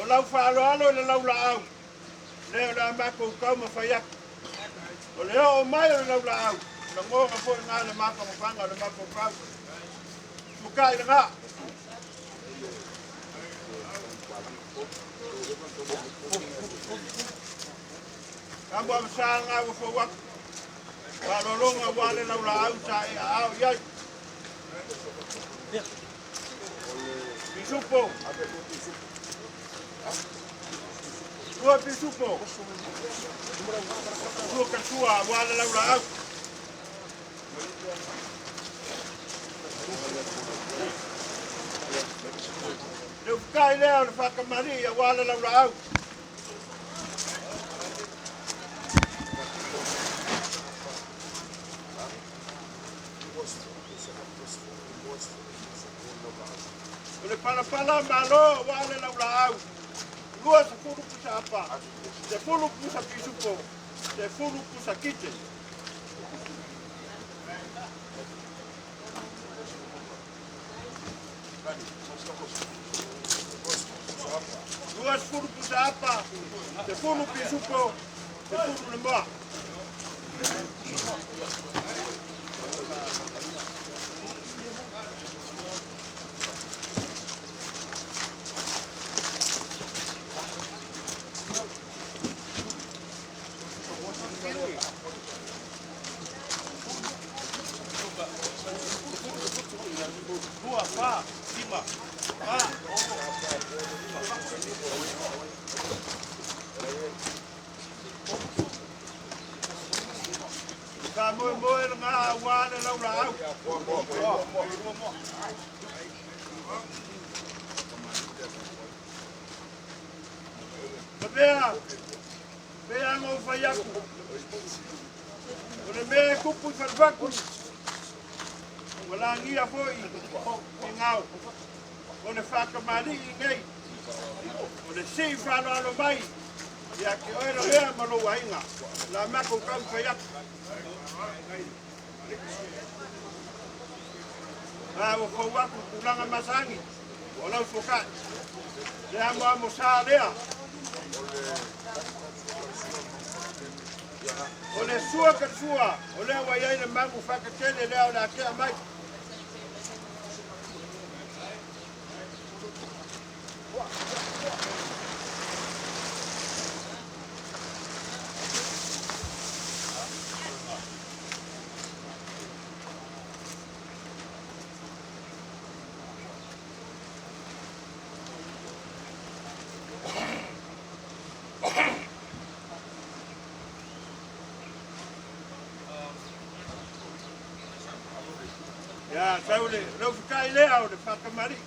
O lau faaaloalo i le laulaau, lea o le a matou taumafai atu. O le oo mai o le laulaau, lagona foi lena le mafanafana o le mafaufau. Sukai lena. Tamuamasa lena ua fou atu. Faaaloaloga aua le laulaau sa e aao i ai. Pisupo. Tua pisupo. Tua katua aua le laulaau. Le ufukai lea o le faakamali'i aua le laulaau. O le palapala malo aua le laulaau. 20 pusa apa, 10 pusa pisupo, 10 pusa kite. 20 pusa apa, 10 pisupo, 10 le moa. Faamoemoe lena aua le laulaau. Lavea, pei lava ona ou fai atu, o le mea e tupu i Falefatu, ua lagia foi i gao. O le faatamalii nei, o le sii faaaloalo mai ia te oe Lavea ma lou aiga. O le a matou taumafai atu. A ua fou atu tulaga masani o lau suakai. Le amoamo sa lea. O le sua ka sua, o lea ua i ai le magu faakatele lea o le a tea mai. Ia, sau le laufukai lea o le faakamali'i.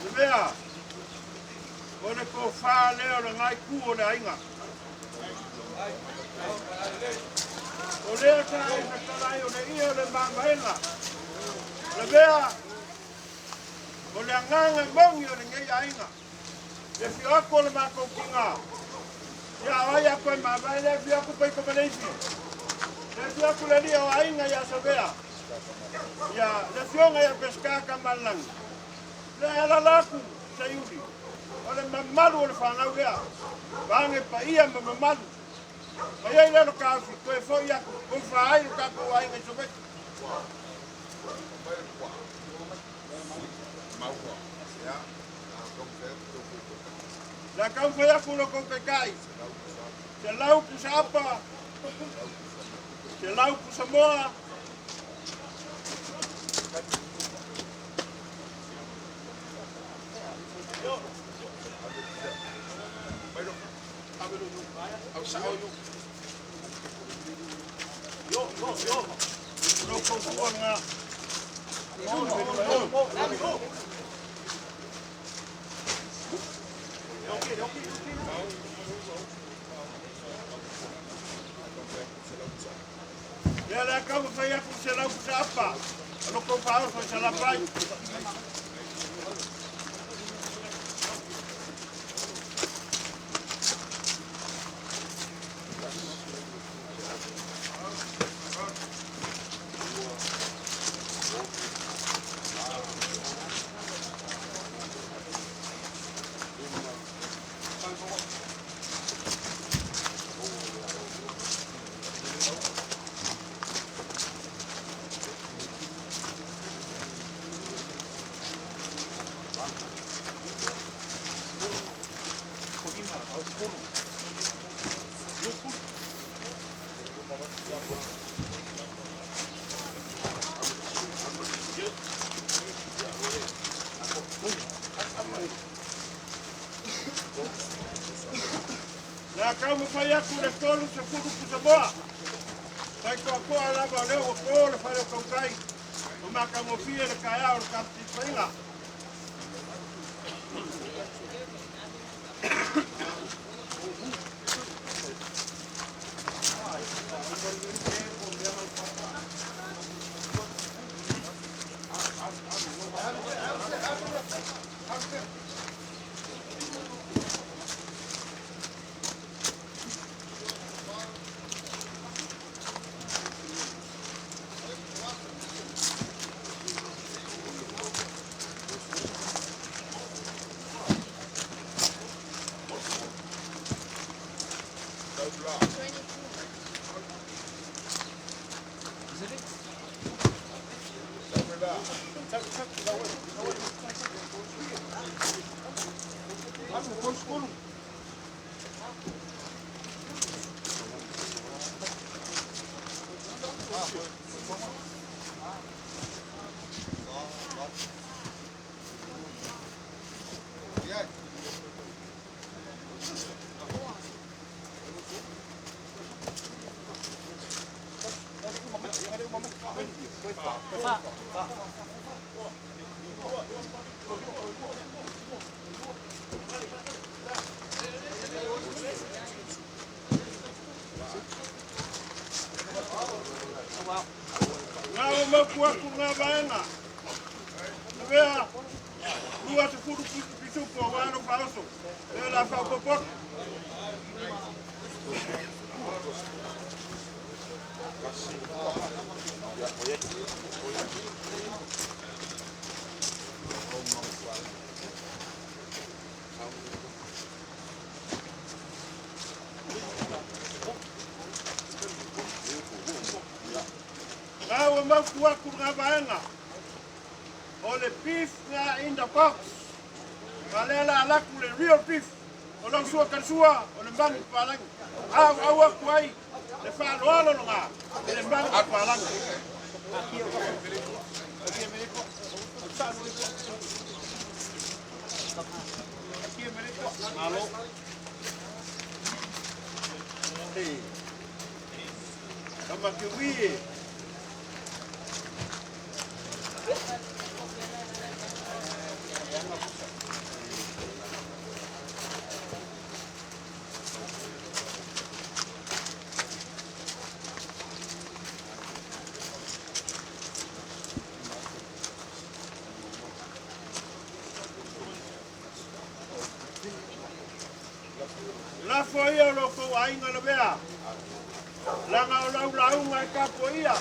Le mea, o le tofa lea o lena itu o le aiga. O lea sa e fetalai o le ia o le mamaega. Le mea, o le agaga moni o lenei aiga. Le afio atu o le matou tina. Ia o ai a toe mavae le afio atu Paita Maleifi. Le afio atu le alii o aiga ia Savea. Ia le afioga ia Peseta Tamalelagi. Le alaala atu Seiuli. O le mamalu o le fanau lea. Vaega paia ma mamalu. Mai ai lea o le taofi, toe foi atu, tofa ai lo tatou aiga i Savaii. Le a taumafai atu lo tou taitai, 100 pusa apa, 100 pusa moa, Lo kou fua lena. Ia le kau fai aku se lau pusa apa. Alo kou faaoso i Salafai. Le a taumafai atu le 30 pusamoa. Faitoatoa lava o lea ua to le fale o tautai. O matagofie le taeao o le tafetifaiga. Ngā o mauku aku ngā vaega. Lavea, 20 pisupo o alo faaoso. Lea la faaopoopo atu. Ngā o mauku aku ngā vaega. O le beef ngā in the box. A lea la alaku le real beef. O lau sua kalasua, o le manu papalangi. Au au aku ai le faaaloalo logā i le manu papalangi. Tama ke ui e. Lafo ia o lo kou aiga lavea. Laga o lau lauga e tapuaia.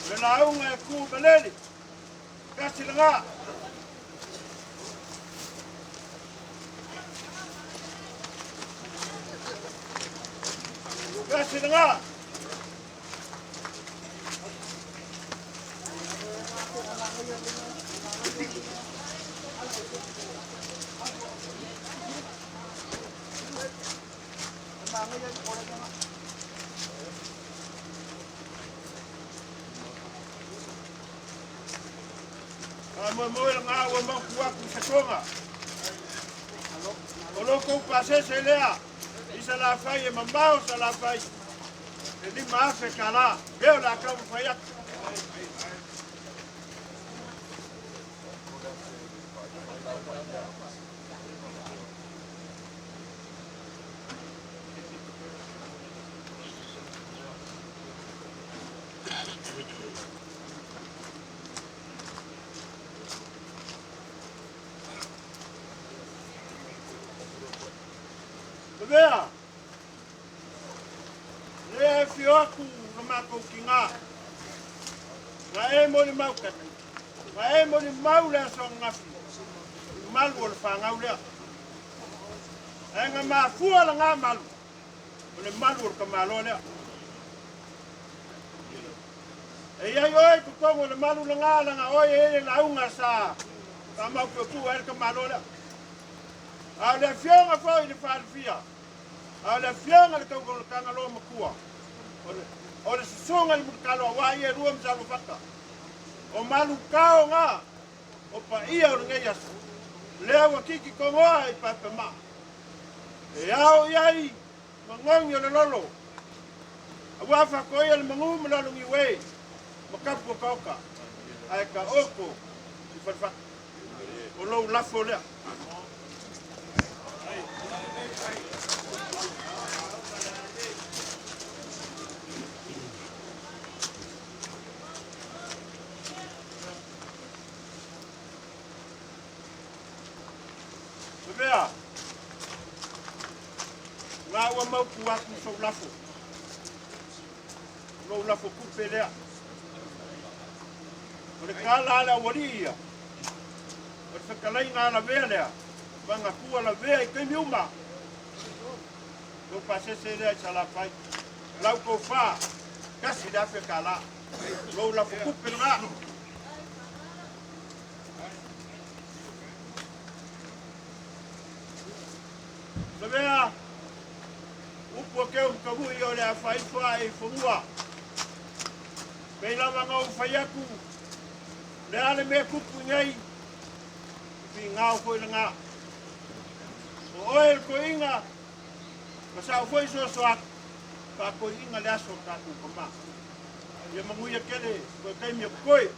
Le lauga e ku maleli. Kasi laga. Kasi laga. Faamoemoe lagā ua mautu atu i se toga. O lo kou pasese lea i Salafai e mamao Salafai e 5,000 kālā. Lea o le a taumafai atu. Lavea, lea e afio atu le matou tina, na e molimau kati, na e molimau le aso ananafi i malu o le fanau lea. Ae na mafua lena malu, o le malu o le tamaloa lea. E i ai oe i totonu o le malu lena, leaga oe e i ai le lauga sa faamaopootua ai le tamaloa lea. A o le afioga foi i le Falefia, a o le afioga i le Taugalatagaloa Matua, o le susuga i le Mulitalo aua ia e lua ma Saluafata. O malutao na o paia o lenei aso, lea ua titi togoa i Paepamaa. E ao i ai magogi o le lolo, aua faatoia le manu ma le alogiue ma tapu o taoka, ae taoto i falefata. O lou lafo lea. Lavea, na ua mautu atu sou lafo, lou lafo tupe lea. O le tala a le aualii ia, o le fetalaiga a Lavea lea, manatua Lavea i taimi uma. Lou pasese lea i Salafai, lau tofa, $1,000. Lou lafo tupe lena. Lavea, upu a keu makamu'i o le a faaifo ae i fanua. Pei lava na ou fai atu, le a le mea tupu i nei, figao foi lena. O oe le toeaina, ma sau foi soso atu, faatoeaina le aso o tatou tama. Ia manuia tele, toe taimi o totoe.